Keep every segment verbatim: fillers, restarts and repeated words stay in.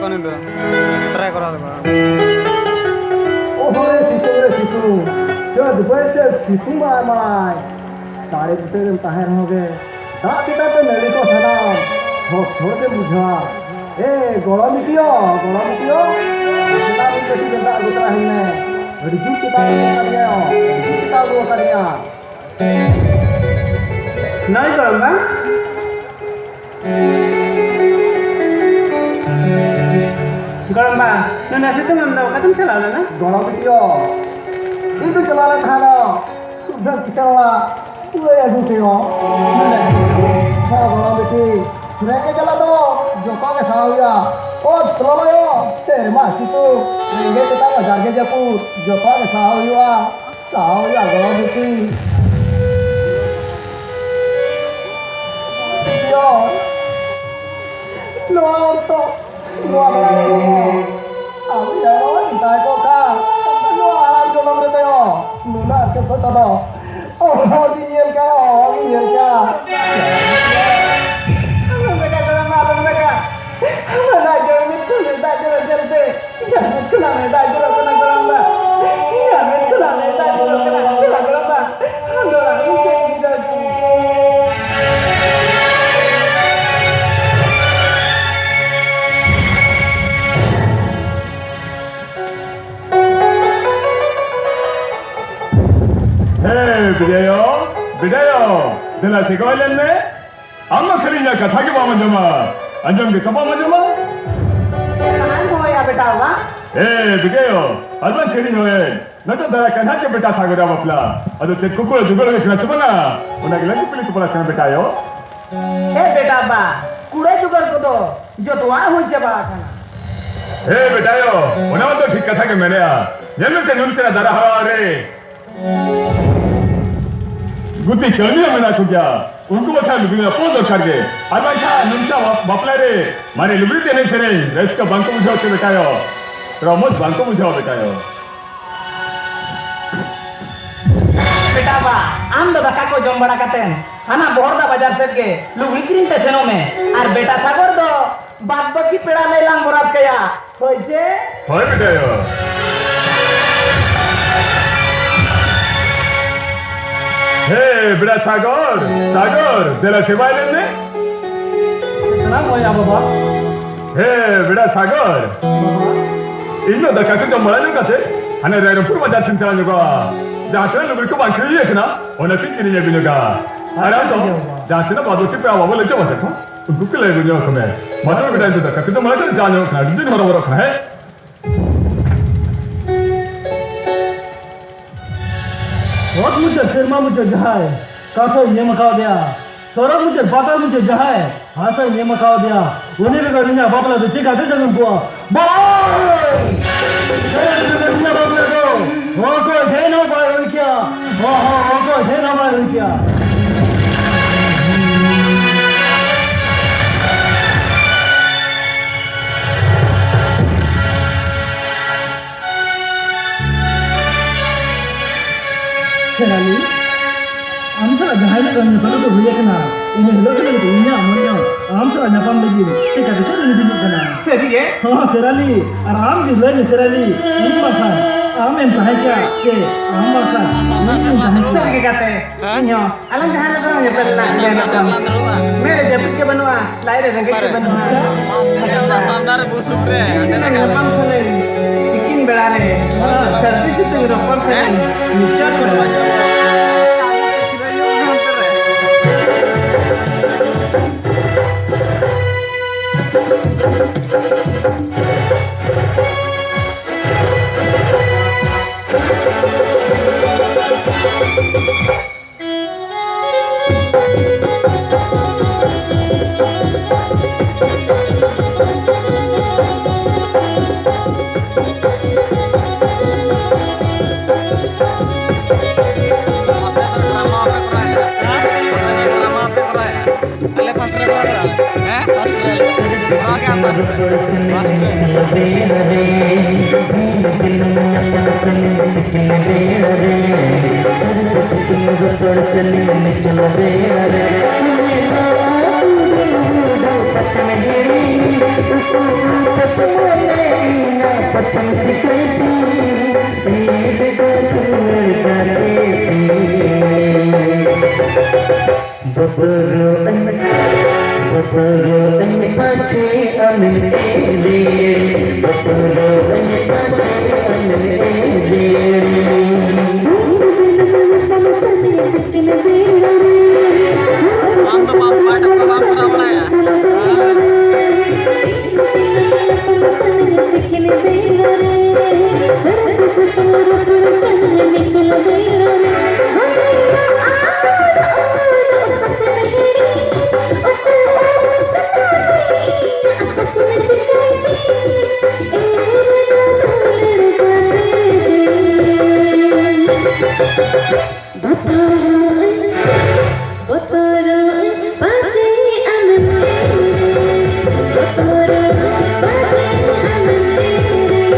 ᱩᱱᱤ ᱫᱚ ᱴᱨᱟᱭ ᱠᱚᱨᱟᱣ ᱫᱚ ᱵᱟᱝ᱾ ᱳᱦᱳ ᱨᱮ ᱥᱤᱛᱩᱝ ᱨᱮ ᱥᱤᱛᱩᱝ, ᱪᱟᱹᱛ ᱵᱟᱹᱭᱥᱟᱹᱠᱷ ᱥᱤᱛᱩᱝ ᱢᱟᱭ ᱢᱟᱭ, ᱫᱟᱨᱮ ᱵᱩᱴᱟᱹ ᱨᱮᱢ ᱛᱟᱦᱮᱸ ᱨᱮᱦᱚᱸ ᱜᱮ, ᱫᱟᱜ ᱪᱮᱛᱟᱱ ᱛᱮ ᱱᱟᱹᱲᱤ ᱠᱚ ᱥᱟᱱᱟᱢ ᱦᱚᱲ ᱦᱚᱲ ᱛᱮᱢ ᱵᱩᱡᱷᱟᱹᱣᱟ᱾ ᱮ ᱜᱚᱲᱚᱢ ᱵᱤᱴᱤᱭᱳ, ᱜᱚᱲᱚᱢ ᱵᱤᱴᱤᱭᱳ, ᱪᱮᱛᱟᱱ ᱨᱮ ᱠᱟᱹᱴᱤᱡ ᱜᱮᱸᱫᱟᱜ ᱟᱹᱜᱩ ᱛᱚᱨᱟ ᱦᱮᱡ ᱢᱮ᱾ ᱟᱹᱰᱤ ᱡᱳᱨ ᱪᱮᱛᱟᱱ ᱨᱮ ᱟᱹᱜᱩ ᱟᱠᱟᱫ ᱢᱮᱭᱟ᱾ ᱱᱚᱜᱼᱚᱭ ᱜᱚᱲᱚᱢ ᱵᱟ᱾ ᱜᱚᱲᱚᱢ ᱵᱟ, ᱱᱩᱱᱟᱹᱜ ᱥᱤᱛᱩᱝ ᱟᱢ ᱫᱚ ᱚᱠᱟᱛᱮᱢ ᱪᱟᱞᱟᱣ ᱞᱮᱱᱟ? ᱜᱚᱲᱚᱢ ᱵᱤᱴᱤᱭᱳ, ᱤᱧ ᱫᱚ ᱪᱟᱞᱟᱣ ᱞᱮᱱ ᱛᱟᱦᱮᱸᱱᱟ ᱥᱩᱫᱷᱟᱹ ᱠᱤᱥᱟᱹᱬ ᱚᱲᱟᱜ ᱯᱩᱨᱟᱹᱭ ᱟᱹᱜᱩ ᱠᱮᱭᱚ᱾ ᱦᱮᱸ ᱜᱚᱲᱚᱢ ᱵᱤᱴᱤ, ᱨᱮᱸᱜᱮᱡ ᱡᱟᱞᱟ ᱫᱚ ᱡᱚᱛᱚ ᱜᱮ ᱥᱟᱦᱟᱣ ᱦᱩᱭᱩᱜᱼᱟ᱾ ᱚᱛ ᱞᱚᱞᱚᱭᱚ, ᱥᱮᱨᱢᱟ ᱥᱤᱛᱩᱝ, ᱨᱮᱸᱜᱮᱡ ᱛᱮᱛᱟᱝ ᱟᱡᱟᱨ ᱜᱮ ᱡᱟᱹᱯᱩᱫ, ᱡᱚᱛᱚ ᱜᱮ ᱥᱟᱦᱟᱣ ᱦᱩᱭᱩᱜᱼᱟ᱾ ᱥᱟᱦᱟᱣ ᱦᱩᱭᱩᱜᱼᱟ ᱜᱚᱲᱚᱢ ᱵᱤᱴᱤ᱾ ᱤᱭᱚ, ᱱᱚᱣᱟ ᱚᱠᱛᱚ, ᱱᱚᱣᱟ ᱵᱮᱲᱟ ᱨᱮ ᱟᱵᱚ ᱡᱟᱦᱟᱸᱭ ᱵᱚᱱ ᱢᱮᱛᱟ ᱠᱚ ᱠᱷᱟᱱ, ᱱᱚᱣᱟ ᱟᱲᱟᱜ ᱡᱚᱱᱚᱢ ᱨᱮ ᱛᱟᱭᱚᱢ ᱱᱩᱱᱟᱹᱜ ᱠᱚᱥᱴᱚ ᱫᱚ ᱚᱦᱚ ᱜᱤᱧ ᱧᱮᱞ ᱠᱮᱭᱟ, ᱚᱦᱚ ᱜᱤᱧ ᱧᱮᱞ ᱠᱮᱭᱟ᱾ ᱟᱞᱚᱢ ᱞᱟᱜᱟ ᱜᱚᱲᱚᱢ, ᱟᱞᱚᱢ ᱞᱟᱜᱟ᱾ ᱚᱱᱟ ᱡᱚᱢ ᱢᱤᱫ ᱴᱷᱮᱱ ᱫᱟᱜ ᱡᱚᱨᱚ ᱧᱮᱞ ᱛᱮ ᱤᱧᱟᱹᱜ ᱢᱮᱫ ᱠᱷᱚᱱᱟᱜ ᱢᱮᱫ ᱫᱟᱜ ᱡᱚᱨᱚᱜ ᱠᱟᱱᱟ ᱜᱚᱲᱚᱢ ᱵᱟ᱾ ᱤᱧᱟᱹᱜ ᱢᱮᱫ ᱠᱷᱚᱱᱟᱜ ᱢᱮᱫ ᱫᱟᱜ ᱡᱚᱨᱚᱜ ᱠᱟᱱᱟ᱾ ᱪᱮᱫᱟᱜ ᱜᱚᱲᱚᱢ ᱵᱟ? ᱟᱢ ᱫᱚ ᱚᱲᱟᱜ ᱤᱧ ᱪᱮᱫ ᱤᱧ ᱵᱩᱡᱷᱟᱹᱣ ᱦᱚᱪᱚ ᱢᱮᱭᱟ? ᱦᱮ, ᱵᱤᱰᱟᱹᱭᱚ, ᱵᱤᱰᱟᱹᱭᱚ, ᱫᱮᱞᱟ ᱥᱮ ᱜᱚᱭ ᱞᱮᱱ ᱢᱮ᱾ ᱟᱢ ᱫᱚ ᱠᱷᱟᱹᱞᱤ ᱤᱧᱟᱹᱜ ᱠᱟᱛᱷᱟ ᱜᱮ ᱵᱟᱢ ᱟᱸᱡᱚᱢᱟ᱾ ᱟᱸᱡᱚᱢ ᱜᱮ ᱛᱚ ᱵᱟᱢ ᱟᱸᱡᱚᱢᱟ? ᱪᱮᱫ ᱠᱟᱱᱟᱧ ᱦᱚᱦᱚᱭᱟ ᱵᱮᱴᱟ ᱵᱟ? ᱮ, ᱵᱤᱰᱟᱹᱭᱚ, ᱟᱞᱚᱢ ᱥᱮᱨᱮᱧ ᱦᱚᱭ᱾ ᱱᱤᱛᱚᱜ ᱫᱟᱨᱟᱭ ᱠᱟᱱ ᱦᱟᱸᱜ ᱪᱮᱫ ᱵᱮᱴᱟ ᱥᱟᱜᱚᱨᱟᱜ ᱵᱟᱯᱞᱟ? ᱟᱫᱚ ᱪᱮᱫ ᱠᱚ ᱠᱩᱲᱟᱹ ᱡᱩᱜᱟᱹᱲ ᱦᱩᱭ ᱠᱟᱱᱟ ᱥᱮ ᱵᱟᱝᱟ? ᱚᱱᱟ ᱜᱮᱞᱮ ᱠᱩᱠᱞᱤ ᱛᱚᱯᱚᱞ ᱠᱟᱱᱟ ᱵᱮᱴᱟᱭᱚ᱾ ᱦᱮ ᱵᱮᱴᱟ ᱵᱟ, ᱠᱩᱲᱟᱹ ᱡᱩᱜᱟᱹᱲ ᱠᱚᱫᱚ ᱡᱚᱛᱚᱣᱟᱜ ᱦᱩᱭ ᱪᱟᱵᱟ ᱟᱠᱟᱱᱟ᱾ ᱦᱮ ᱵᱮᱴᱟᱭᱚ, ᱚᱱᱟ ᱢᱟ ᱫᱚ ᱴᱷᱤᱠ ᱠᱟᱛᱷᱟ ᱜᱮ ᱢᱮᱱᱮᱜᱼᱟ᱾ ᱧᱮᱞ ᱢᱮᱥᱮ ᱱᱩᱱ ᱪᱮᱦᱨᱟ ᱫᱟᱨᱟ ᱦᱟᱣᱟ ᱨᱮ᱾ ᱜᱩᱛᱤ ᱠᱟᱹᱲᱢᱤ ᱦᱚᱸ ᱢᱮᱱᱟᱜ ᱠᱚᱜᱮᱭᱟ᱾ ᱩᱱᱠᱩ ᱵᱟᱠᱷᱨᱟ ᱞᱩᱜᱽᱲᱤ ᱞᱟᱯᱚ ᱫᱚᱨᱠᱟᱨ ᱜᱮ᱾ ᱟᱨ ᱵᱟᱝᱠᱷᱟᱱ ᱱᱚᱝᱠᱟ ᱵᱟᱯ-, ᱵᱟᱯᱞᱟ ᱨᱮ ᱢᱟᱨᱮ ᱞᱩᱜᱽᱲᱤ ᱛᱮ ᱮᱱᱮᱡ ᱥᱮᱨᱮᱧ ᱨᱟᱹᱥᱠᱟᱹ ᱵᱟᱝᱠᱚ ᱵᱩᱡᱷᱟᱹᱣ ᱪᱮ ᱵᱮᱴᱟᱭᱚ? ᱨᱚᱢᱚᱡᱽ ᱵᱟᱝᱠᱚ ᱵᱩᱡᱷᱟᱹᱣᱟ ᱵᱮᱴᱟᱭᱚ᱾ ᱵᱮᱴᱟ ᱵᱟ, ᱟᱢ ᱫᱚ ᱫᱟᱠᱟ ᱠᱚ ᱡᱚᱢ ᱵᱟᱲᱟ ᱠᱟᱛᱮᱱ ᱦᱟᱱᱟ ᱵᱚᱦᱚᱲᱫᱟ ᱵᱟᱡᱟᱨ ᱥᱮᱫ ᱜᱮ ᱞᱩᱜᱽᱲᱤ ᱠᱤᱨᱤᱧ ᱛᱮ ᱥᱮᱱᱚᱜ ᱢᱮ᱾ ᱟᱨ ᱵᱮᱴᱟ ᱥᱟᱜᱚᱨ ᱫᱚ ᱵᱟᱫ ᱵᱟᱹᱠᱤ ᱯᱮᱲᱟ ᱞᱮ ᱞᱟᱝ ᱵᱚᱨᱟᱫ ᱠᱟᱭᱟ᱾ ᱦᱳᱭ ᱪᱮ? ᱦᱳᱭ ᱵᱮᱴᱟᱭᱳ᱾ ᱦᱮ ᱵᱮᱴᱟ ᱥᱟᱜᱚᱨ, ᱥᱟᱜᱚᱨ, ᱫᱮᱞᱟ ᱥᱮᱵᱟᱭ ᱞᱮᱱ ᱢᱮ᱾ ᱥᱟᱱᱟᱢ ᱦᱳᱭ ᱟ ᱵᱟᱵᱟ᱾ ᱦᱮ ᱵᱮᱴᱟ ᱥᱟᱜᱚᱨ, ᱵᱟᱵᱟ᱾ ᱤᱧ ᱫᱚ ᱫᱟᱠᱟ ᱠᱚ ᱡᱚᱢ ᱵᱟᱲᱟ ᱧᱚᱜ ᱠᱟᱛᱮ ᱦᱟᱱᱮ ᱨᱟᱭᱨᱚᱝᱯᱩᱨ ᱵᱟᱡᱟᱨ ᱥᱮᱱ ᱪᱟᱞᱟᱣ ᱧᱚᱜᱚᱜᱼᱟ᱾ ᱡᱟᱦᱟᱸ ᱛᱤᱱᱟᱹᱜ ᱞᱩᱜᱽᱲᱤ ᱠᱚ ᱵᱟᱝ ᱠᱤᱨᱤᱧ ᱟᱠᱟᱱᱟ, ᱚᱱᱟ ᱠᱚᱧ ᱠᱤᱨᱤᱧ ᱟᱹᱜᱩ ᱧᱚᱜᱟ᱾ ᱟᱨ ᱟᱢ ᱫᱚ ᱡᱟᱦᱟᱸ ᱛᱤᱱᱟᱹᱜ ᱵᱟᱫ ᱵᱟᱹᱠᱤ ᱯᱮᱲᱟ ᱵᱟᱵᱟ ᱞᱟᱹᱭ ᱪᱟᱵᱟ ᱠᱚ, ᱩᱱᱠᱩ ᱠᱚ ᱞᱟᱹᱭ ᱟᱹᱜᱩ ᱧᱚᱜ ᱟᱠᱚ ᱢᱮ᱾ ᱢᱟ ᱛᱚᱵᱮ ᱵᱮᱴᱟ, ᱤᱧ ᱫᱚ ᱫᱟᱠᱟ ᱠᱚ ᱡᱚᱢ ᱵᱟᱲᱟ ᱠᱟᱛᱮ ᱪᱟᱞᱟᱣ ᱧᱚᱜ ᱠᱟᱱᱟ, ᱟᱹᱰᱤ ᱡᱳᱨᱤᱧ ᱦᱚᱨᱚᱵᱚᱨᱚᱜ ᱠᱟᱱᱟ, ᱦᱮᱸ? ᱚᱛ ᱢᱩᱪᱟᱹᱫ, ᱥᱮᱨᱢᱟ ᱢᱩᱪᱟᱹᱫ ᱡᱟᱦᱟᱸᱭ ᱠᱟᱛᱷᱟᱧ ᱮᱢ ᱟᱠᱟᱣᱟᱫᱮᱭᱟ, ᱥᱚᱨᱚᱜ ᱢᱩᱪᱟᱹᱫ, ᱯᱟᱛᱟᱞ ᱢᱩᱪᱟᱹᱫ ᱡᱟᱦᱟᱸᱭ ᱦᱟᱥᱟᱧ ᱮᱢ ᱟᱠᱟᱣᱟᱫᱮᱭᱟ, ᱩᱱᱤ ᱵᱮᱜᱚᱨ ᱤᱧᱟᱹᱜ ᱵᱟᱯᱞᱟ ᱫᱚ ᱪᱤᱠᱟᱹᱛᱮ ᱡᱟᱹᱱᱩᱢ ᱠᱚᱜᱼᱟ? ᱵᱟᱝ! ᱩᱱᱤ ᱵᱮᱜᱚᱨ ᱤᱧᱟᱹᱜ ᱵᱟᱯᱞᱟ ᱫᱚ ᱚᱠᱚᱭ ᱴᱷᱮᱱ ᱦᱚᱸ ᱵᱟᱭ ᱦᱩᱭ ᱠᱮᱭᱟ᱾ ᱚᱦᱚ, ᱚᱠᱚᱭ ᱴᱷᱮᱱ ᱦᱚᱸ ᱵᱟᱭ ᱦᱩᱭ ᱠᱮᱭᱟ᱾ ᱥᱮᱨᱟᱞᱤ, ᱟᱢ ᱥᱟᱞᱟᱜ ᱡᱟᱦᱟᱸ ᱦᱤᱞᱳᱜ ᱠᱷᱚᱱ ᱧᱮᱯᱮᱞ ᱫᱚ ᱦᱩᱭ ᱟᱠᱟᱱᱟ, ᱤᱱᱟᱹ ᱦᱤᱞᱳᱜ ᱠᱷᱚᱱ ᱜᱮ ᱤᱧᱟᱹᱜ ᱢᱚᱱᱮ ᱟᱢ ᱥᱟᱞᱟᱜ ᱧᱟᱯᱟᱢ ᱞᱟᱹᱜᱤᱫ ᱪᱮᱠᱟ ᱛᱮᱪᱚ ᱨᱮᱰᱤ ᱦᱤᱡᱩᱜ ᱠᱟᱱᱟ᱾ ᱥᱟᱹᱨᱤ ᱜᱮ? ᱦᱚᱸ, ᱥᱮᱨᱟᱞᱤ, ᱟᱨ ᱟᱢ ᱜᱮ ᱞᱟᱹᱭ ᱢᱮ ᱥᱮᱨᱟᱞᱤ, ᱤᱧ ᱵᱟᱠᱷᱟᱱ ᱟᱢᱮᱢ ᱛᱟᱦᱮᱸ ᱠᱚᱜᱼᱟ ᱥᱮ ᱟᱢ ᱵᱟᱠᱷᱟᱱ ᱤᱧ ᱛᱟᱦᱮᱸ ᱠᱚᱜᱼᱟ? ᱥᱟᱹᱨᱤ ᱜᱮ ᱜᱟᱛᱮ, ᱤᱧ ᱦᱚᱸ᱾ ᱟᱞᱟᱝ ᱡᱟᱦᱟᱸ ᱞᱮᱠᱟ ᱞᱟᱝ ᱧᱮᱯᱮᱞ ᱞᱮᱱᱟ, ᱢᱮᱫ ᱨᱮ ᱡᱟᱹᱯᱤᱫ ᱜᱮ ᱵᱟᱹᱱᱩᱜᱼᱟ, ᱞᱟᱡ ᱨᱮ ᱨᱮᱸᱜᱮᱡ ᱜᱮ ᱵᱟᱹᱱᱩᱜᱼᱟ᱾ ᱥᱟᱢᱱᱟ ᱨᱮ ᱵᱩᱥᱩᱵ ᱨᱮ, ᱤᱧ ᱧᱟᱯᱟᱢ ᱠᱷᱟᱱᱟᱹᱧ ᱛᱤᱠᱤᱱ ᱵᱮᱲᱟ ᱨᱮ, ᱥᱟᱹᱨᱫᱤ ᱥᱤᱛᱩᱝ ᱨᱚᱯᱚᱲ ᱠᱷᱟᱱᱟᱹᱧ ᱢᱤᱪᱷᱟᱹ ᱵᱮᱲᱟ᱾ ᱟᱞᱮ ᱯᱟᱥ ᱨᱮ ᱠᱚᱨᱟᱣ ᱠᱟᱜᱼᱟ᱾ ᱦᱮᱸ? ᱯᱟᱥ ᱨᱮ᱾ ᱠᱚᱨᱟᱣ ᱠᱟᱜᱼᱟ ᱯᱟᱥ ᱨᱮ᱾ ᱥᱚᱢᱚᱭ ᱮᱱᱟ ᱯᱟᱪᱷᱮᱢ ᱪᱤᱠᱟᱹᱭ ᱛᱤᱧ, ᱤᱧ ᱵᱮᱜᱚᱨ ᱫᱩᱞᱟᱹᱲ ᱠᱟᱛᱮ ᱛᱤᱧ᱾ ᱵᱚᱛᱚᱨᱚᱜ ᱟᱹᱧ, ᱵᱚᱛᱚᱨᱚᱜ ᱟᱹᱧ ᱯᱟᱪᱷᱮ ᱟᱢᱮᱢ ᱮᱲᱮ, ᱵᱚᱛᱚᱨᱚᱜ ᱟᱹᱧ ᱯᱟᱪᱷᱮ ᱟᱢᱮᱢ ᱮᱲᱮ᱾ ᱟᱢ ᱫᱚ ᱵᱟᱢ ᱯᱟᱴ ᱠᱚ ᱵᱟᱢ ᱠᱚᱨᱟᱣ ᱵᱟᱲᱟᱭᱟ᱾ ᱵᱚᱛᱚᱨᱚᱜ ᱟᱹᱧ, ᱵᱚᱛᱚᱨᱚᱜ ᱟᱹᱧ ᱯᱟᱪᱷᱮ ᱟᱢᱮᱢ ᱮᱲᱮ᱾ ᱵᱚᱛᱚᱨᱚᱜ ᱟᱹᱧ ᱯᱟᱪᱷᱮ ᱟᱢᱮᱢ ᱮᱲᱮ᱾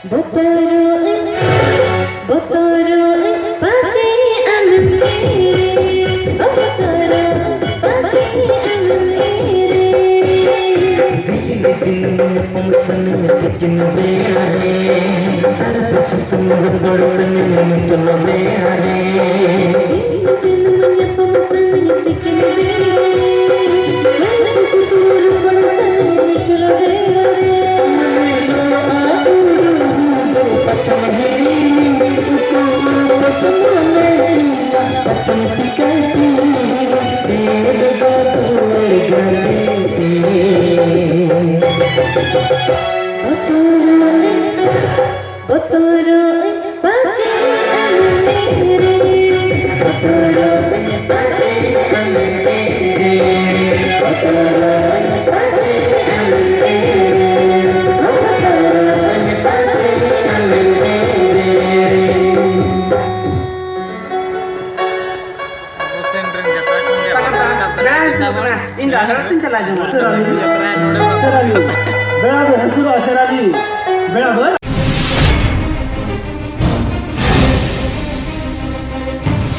ᱵᱚᱛᱚᱨᱚᱜ ᱟᱹᱧ, ᱵᱚᱛᱚᱨᱚᱜ ᱟᱹᱧ ᱯᱟᱪᱷᱮ ᱟᱢᱮᱢ ᱮᱲᱮ᱾ ᱵᱚᱛᱚᱨᱚᱜ ᱛᱤᱠᱤᱱ ᱵᱮᱲᱟ ᱨᱮ, ᱥᱟᱨ ᱥᱟᱥᱩ ᱥᱩᱱᱩᱢ ᱨᱚᱦᱚᱲ ᱥᱩᱱᱩᱢ ᱧᱩᱛᱩᱢ ᱵᱮᱲᱟ ᱨᱮ᱾ ᱫᱤᱱ ᱫᱤᱱ ᱧᱟᱯᱟᱢ ᱥᱟᱹᱝ ᱛᱤᱠᱤᱱ ᱵᱮᱲᱟ ᱨᱮ, ᱥᱟᱨ ᱥᱟᱥᱩ ᱥᱩᱱᱩᱢ ᱨᱚᱦᱚᱲ ᱥᱩᱱᱩᱢ ᱧᱩᱛᱩᱢ ᱵᱮᱲᱟ ᱨᱮ᱾ ᱯᱟᱪᱷᱟᱢ ᱦᱤᱲᱤᱧ ᱩᱛᱩ ᱥᱟᱢᱟᱱ ᱯᱟᱪᱷᱟᱢ ᱛᱤᱠᱟᱹ ᱛᱤ ᱛᱮ ᱫᱚ ᱨᱩᱣᱟᱹᱲ ᱜᱟᱛᱮ ᱛᱮ᱾ ᱵᱚᱛᱚᱨᱚᱜ ᱟᱹᱧ, ᱵᱚᱛᱚᱨᱚᱜ ᱟᱹᱧ ᱯᱟᱪᱷᱮ ᱟᱢ ᱛᱮᱨᱮ, ᱵᱚᱛᱚᱨᱚᱜ ᱟᱹᱧ ᱯᱟᱪᱷᱮ ᱟᱢ ᱛᱮᱨᱮ, ᱵᱚᱛᱚᱨᱚᱜ ᱟᱹᱧ ᱯᱟᱪᱷᱮ ᱟᱢ ᱛᱮᱨᱮ, ᱵᱚᱛᱚᱨᱚᱜ ᱟᱹᱧ ᱯᱟᱪᱷᱮ ᱟᱢ ᱛᱮᱨᱮ᱾ ᱟᱵᱚ ᱥᱮᱱ ᱨᱮᱱ ᱡᱟᱛᱨᱟ ᱠᱷᱚᱱ ᱜᱮ ᱵᱟᱝ ᱨᱟᱠᱟᱵ ᱫᱟᱲᱮᱭᱟᱜᱼᱟ, ᱪᱮᱫᱟᱜ ᱵᱟᱝ? ᱤᱧ ᱫᱚ ᱟᱥᱲᱟ ᱛᱤᱧ ᱪᱟᱞᱟᱜᱼᱟ, ᱡᱚᱢᱟ᱾ ᱡᱟᱛᱨᱟ ᱱᱚᱰᱮ ᱵᱟᱝ᱾ ᱵᱮᱲᱟ ᱫᱚ ᱦᱟᱹᱥᱩᱨᱚᱜᱼᱟ, ᱥᱮᱨᱟᱞᱤ᱾ ᱵᱮᱲᱟ ᱫᱚ